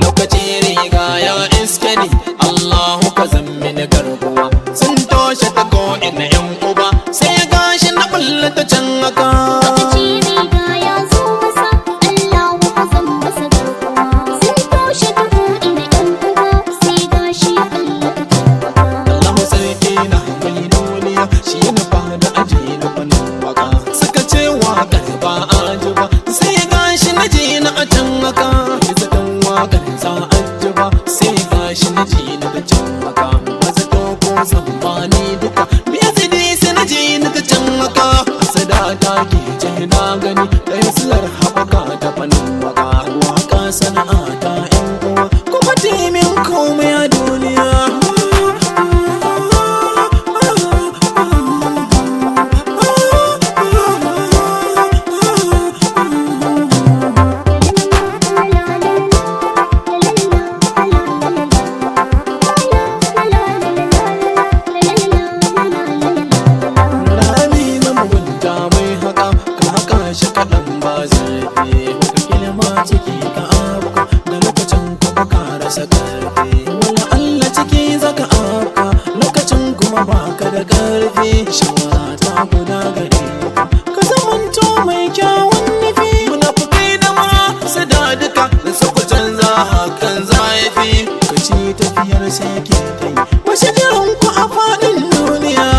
Lokaci riga ya iske ni, Allahu ka zammi ni garkuwa. Sun toshe ta ko ina yan uba, sai gashi na bulla ta can haka. Lokaci riga ya zo masa, Allahu ka zan masa garkuwa. Sun toshe ta ko'ina ‘yan uba, sai gashi ya ɓalla ta can haka. Allahu sarki na mai duniya, shi na fada aji na fannin waka. Suka ce waƙar ba a ji ba, sai gashi na ji na a can haka. Zaton waƙar za a ji ba, sai gashi na ji na ta can haka. Ba zato ko tsammani duka, biya zidi sai na ji na ta can haka. Asada ta ke ce na gani, ɗaya silar haɓaka ta fannin waka. Waka sana'a ta 'yan uwa, kuma timin komai a duniya. Rami na mugunta mai haka, ka haka shi kaɗan ba zurfi. Wata ma ciki ka afka, da lokacin kuma ka rasa ƙarfi. Wala Allah ciki zaka afka, lokacin kuma baka da ƙarfi. Shawara ta guda gare ka, ka zamanto mai kyawun nufi. Munafukai da ma su da duka, da su ku canza hakan zafi. Ka ci tafiyar sai ke ta yi, wasu jiran ku a faɗin duniya.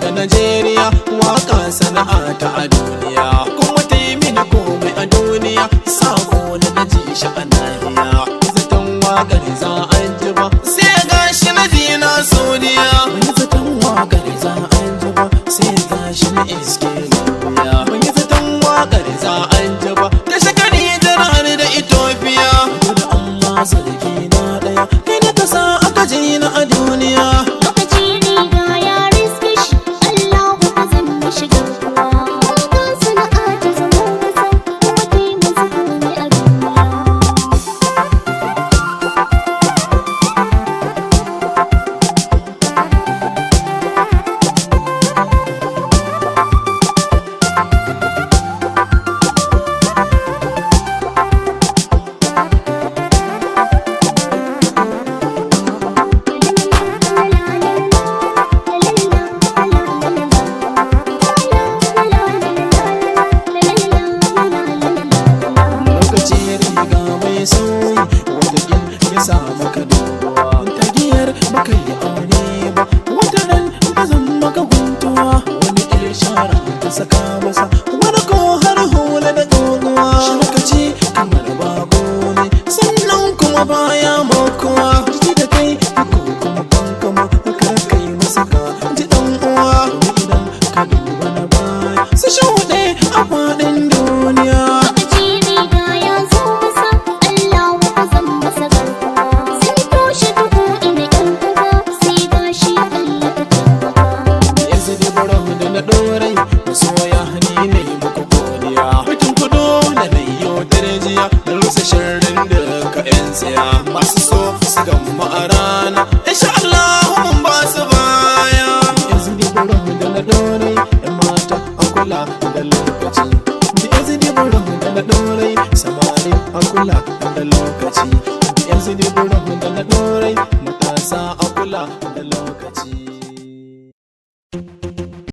Da Najeriya waka sana'a ta a duniya, kuma ta yi mini komai a duniya. Sako na naji shi a nahiya, zaton wakar za a ji ba, sai gashi na ji na sodiya. Mai zaton wakar za a ji ba, sai gashi na iske lafiya. Mai zaton wakar za a ji ba, ta shakari har da Ethiopia. Da Allah sarki na daya, kai na kasa aka ji na a duniya. Lokaci riga ya riske shi, Allahu ka zan mishi garkuwa. Waka sana'a ta zamo masa, kuma ta yi masa komai a duniya. Lokaci riga mai sauyi, wanda ya sa maka doguwa. Ta giyar baka yi aure ba, wata ran ta zan maka guntuwa. Wani ishara ta saka masa, wani ko har hula da doguwa. Shi lokaci kamar bako ne, sannan kuma baya makuwa. Jiki da kai ko kuma kankama, kar kai masa ka ji dan uwa. Idan ka duba na baya, su shuɗe a faɗin duniya. Lokaci riga ya zo masa, Allahu ka zan masa garkuwa. Sun toshe ta ko'ina ‘yan uba, sai gashi ya ɓalla ta can haka. Yanzu da baro da na dorai, masoya ni ne muku godiya. Mutum ku dole na yi darjiya, da rusa shirin da ka yan tsaya. Masu so su gamma a rana, insha Allah.